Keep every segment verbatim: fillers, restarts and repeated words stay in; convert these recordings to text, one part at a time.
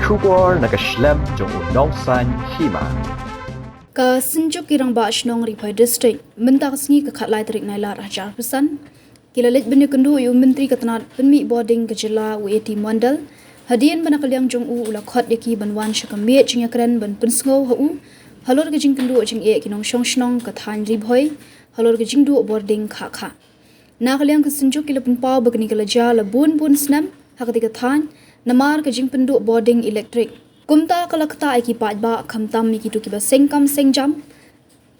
Khubor na ka shlem jong u nongsan hima. Ka Synjuk ki Rangbah Shnong Ri Bhoi District mynta ka sngi ka khatlai tarik Nailar hajar phew san ki la leit ban ïakynduh ïa u Myntri ka tnat pynmih bording ka jylla u A T Mondal, hadien ba na ka liang jong u u la khot ïa ki ban wan sha ka miej jingïakren ban pynsngew ha u halor ka jingkynduh jingeh ki nongshong shnong ka thaiñ Ri Bhoi halor ka jingduh bording khah khah. Na ka liang ka Synjuk ki la pynpaw ba kane ka la jia la bun bun snem ha katei ka thaiñ namar ka jingpynduh bording elektrik. Kumta ka la ktah ïa ki paidbah khamtam ïa kito kiba seng kam seng jam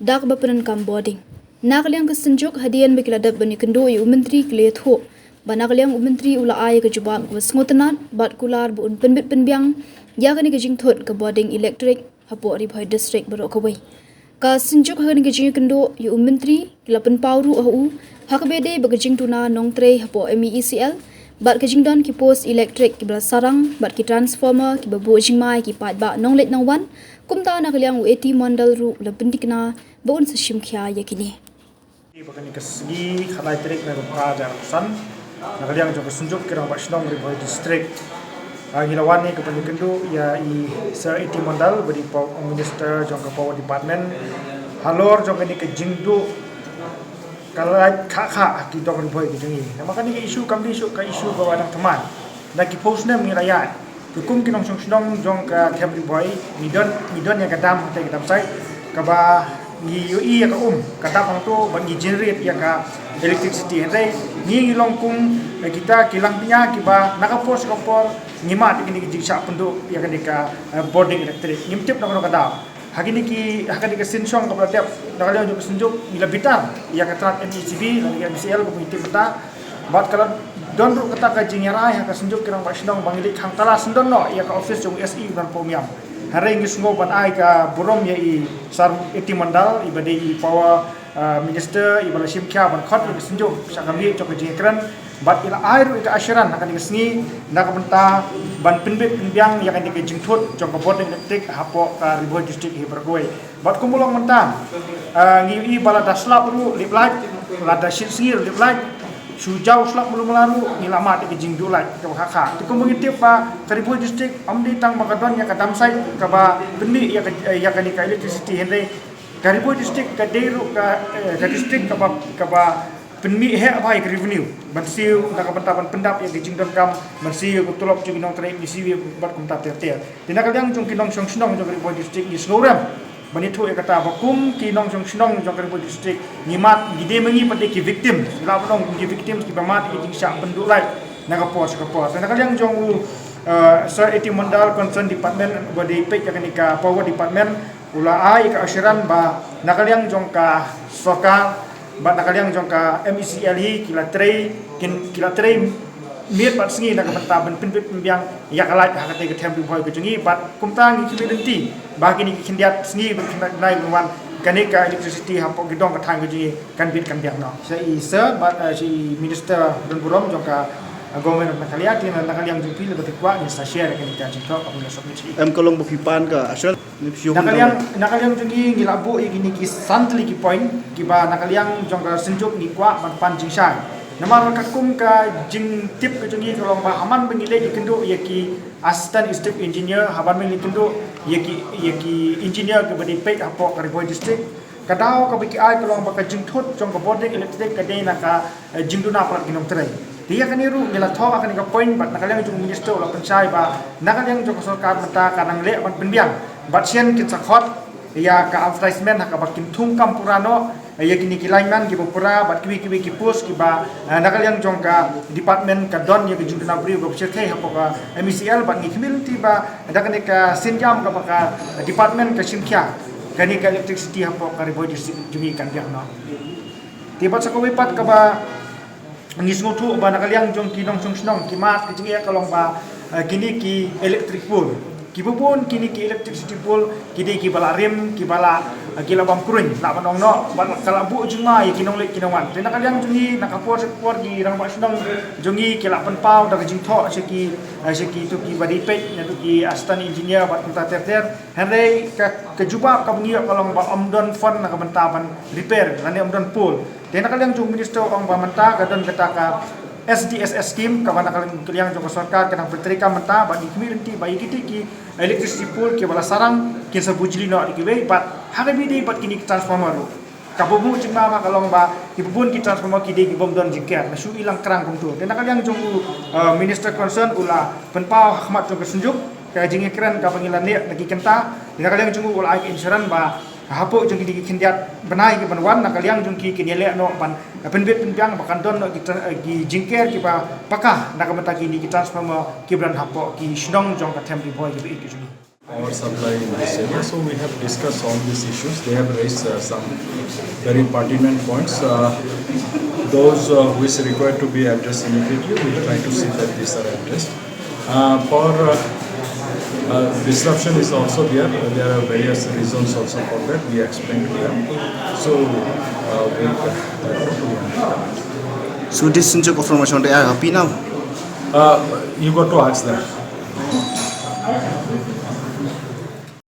da kaba pyndonkam bording. Na ka liang ka Synjuk hadien ba ki la dep ban ïakynduh ïa u Myntri ki la ïathuh ba na ka liang u Myntri u la ai ïa ka jubab kaba sngewtynnat bad kular ba un pynbit pynbiang ïa kane ka jingthut ka bording elektrik hapoh Ri Bhoi District baroh kawei. Ka Synjuk ha kane ka jingïakynduh ïa u Myntri ki la pynpaw ruh ha u ha kaba ïadei bad ka jingduna nongtrei hapoh M E E C L bad ka jingdon ki post elektrik kiba la sarang bad ki transformer kiba buh jingma ïa ki paidbah nongleit nongwan. Kumta na ka liang u A T Mondal ruh u la pynthikna ba un sa shim khia ïa kine. Ba kane ka sngi khatlai tarik Nailar hajar phew san, na ka liang jong ka Synjuk ki Rangbah Shnong Ri Bhoi District, ah, ngi la wan ïa ka ban ïakynduh ïa i Sir A T Mondal ba dei Pow-, Minister jong ka Power Department halor jong kane ka jingduh ka light khah khah ha ki dong Ri Bhoi ka jong ngi. Namar kane ka issue kam dei shuh ka issue kaba dang thymmai. Na ki phew snem ngi la ïaid. Ki kum ki nongshong shnong jong ka them Ri Bhoi, ngi don, ngi don ïa ka dam, kata ka dam site kaba ngi ïohi ïa ka um ka dap hangto bad ngi generate ïa ka electricity. Hynrei ngi, ngi long kum, eh, kita ki langpynïaid kiba na ka por sha ka por ngi mad ïa kane ka jingshah pynduh ïa kane ka, eh, bording elektrik. Ngim tip na kano ka daw. Ha kine ki, ha kane ka synshong kaba la dep na ka liang jong ka Synjuk ngi la bitar ïa ka tnat M E E C B lane ka M E E C L kumba ngi tip mynta. Bad ka la don ruh kata ka jingïarai ha ka Synjuk ki Rangbah Shnong ba ngi leit khang tala syndon noh ïa ka office jong u S E ban pom ïam. Hynrei ngi sngew ban ai ka burom ïa i Sir A T Mondal iba dei i Power, ah, Minister iba la shim khia ban khot ïa ka Synjuk sha ka miej jong ka jingïakren. Bad i la ai ruh ïa ka assurance ha kane ka sngi na ka bynta ban pynbit pynbiang ïa kane ka jingthut jong ka bording elektrik hapoh ka Ri Bhoi District hi baroh kawei. Bad kumba long mynta, ah, ngi ïohi ba lada slap ruh lip light, lada shit sngi ruh lip light, shu jaw slap malu malu ruh ngi la mad ïa ka jingduh light kaba khah khah. Te kumba ngi tip ba ka Ri Bhoi District ym dei tang ba ka don ïa ka dam site kaba pynmih ïa ka, ïa kane ka electricity, hynrei ka Ri Bhoi District ka dei ruh ka, eh, ka district kaba, kaba pynmih heh bha ïa ka revenue ban siew na ka bynta ban pyndap ïa ka jingdonkam, ban siew ïa ka tulop jong ki nongtrei M E E C B bad kumta ter ter. Te na ka liang jong ki nongshong shnong jong ka Ri Bhoi District ngi sngewrem ban ïathuh ïa kata ba kum ki nongshong shnong jong ka Ri Bhoi District ngi mad, ngi dei ma ngi pat dei ki victims, ngi lah ban ong ki victims kiba mad ïa ka jingshah pynduh light na ka por sha ka por. Te na ka liang jong u, eh, Sir A T Mondal, concerned department ba dei peit ïa kane ka Power Department, u la ai ka assurance ba na ka liang jong ka sorkar bad na ka liang jong ka M E E C L hi ki la trei, kin, ki la trei miet bad sngi na ka bynta ban pynbit pynbiang ïa ka light ha katei ka them Ri Bhoi ka jong ngi. Bad kumta ngi khmih lynti ba kine ki khyndiat sngi bad khyndiat bnai ban wan kane ka electricity hapoh ki dong ka thaiñ ka jong ngi kan bit kan biang noh. Sha i Sir bad, eh, sha i Minister don burom jong ka, eh, Government of Meghalaya, te na ka liang jong phi lada phi kwah ngin sa share ïa kane ka jingthoh kaba ngi la submit sha i. Em ka long ba phi pan ka assurance. Na ka liang, na ka liang jong ngi ngi la buh ïa kine ki san tylli ki point kiba na ka liang jong ka Synjuk ngi kwah ban pan jingshai. Namar katkum ka jingtip ka jong ngi ka long ba ha man ba ngi leit ïakynduh ïa ki Assistant Executive Engineer, ha man ba ngi leit ïakynduh ïa ki, ïa ki engineer kiba dei peit hapoh ka Ri Bhoi District, ka daw kaba ki ai ka long ba ka jingthut jong ka bording elektrik ka dei na ka, eh, jingduna palat ki nongtrei. Te ïa kane ruh ngi la thoh ha kane ka point bad na ka liang jong u Minister u la pynshai ba na ka liang jong ka sorkar mynta ka dang leh ban pynbiang bad shen kin sa khot ïa ka advertisement ha kaba kin thung kam pura noh, eh, ïa kine ki lineman kiba pura bad kiwei kiwei ki post kiba, eh, na ka liang jong ka department ka don ïa ka jingduna briew kaba shyrkhei hapoh ka M E E C L. Bad ngi khmih lynti ba da kane ka synjam kaba ka department ka shim khia kane ka electricity hapoh ka Ri Bhoi District jong ngi kan biang noh. Te bad sa kawei pat kaba ngi sngewthuh ba na ka liang jong ki nongshong shnong ki mad ka jingeh ka long ba, eh, kine ki electric pole, kiba bun kine ki electricity pole ki dei kiba la rim, kiba la, eh, ki la bam kruiñ, lah ban ong noh, bad ka la buh jingma ïa ki nongleit ki nongwan. Te na ka liang jong ngi na ka por sha ka por ki rangbah shnong jong ngi ki la pynpaw da ka jingthoh sha ki, eh, sha kito kiba dei peit, na kito ki assistant engineer bad kumta ter ter. Hynrei ka, ka jubab kaba ngi ïoh ka long ba ym don fund na ka bynta ban repair lane ym don pole. Te na ka liang jong u Minister u ong ba mynta ka don kata ka, S D S S scheme kaba na ka liang jong ka sorkar ka dang pyntreikam mynta bad ngi khmih lynti ba ïa kitei ki electricity pole kiba la sarang kin sa bujli noh da kiwei bad ha kaba ïadei bad kine ki transformer ruh. Kaba bun jingma ma ka long ba kiba bun ki transformer ki dei ki bym don jingker, la shu i lang krang kumto. Te na ka liang jong u, uh, minister concern u la pynpaw ha khmat jong ka Synjuk ka jingïakren kaba ngi la neh na ki kynta. Te na ka liang jong u u la ai ka insurance ba hapoh jong kine ki khyndiat bnai kiban wan, na ka liang jong ki kin ïaleh noh ban pynbit pynbiang ba kan don noh ki tra-, ki jingker kiba paka na ka bynta kine ki transformer kiba don hapoh ki shnong jong ka them Ri Bhoi kiba ïeit ki jong ngi. Power supply in this area. So we have discussed all these issues. They have raised uh, some very pertinent points. Uh, those uh, which require to be addressed immediately, we will try to see that these are addressed. Uh, for uh, uh, disruption is also there. There are various reasons also for that. We explained to them. So uh, we, uh, So this Synjuk of Roma Shonda are happy now? Uh, you got to ask them.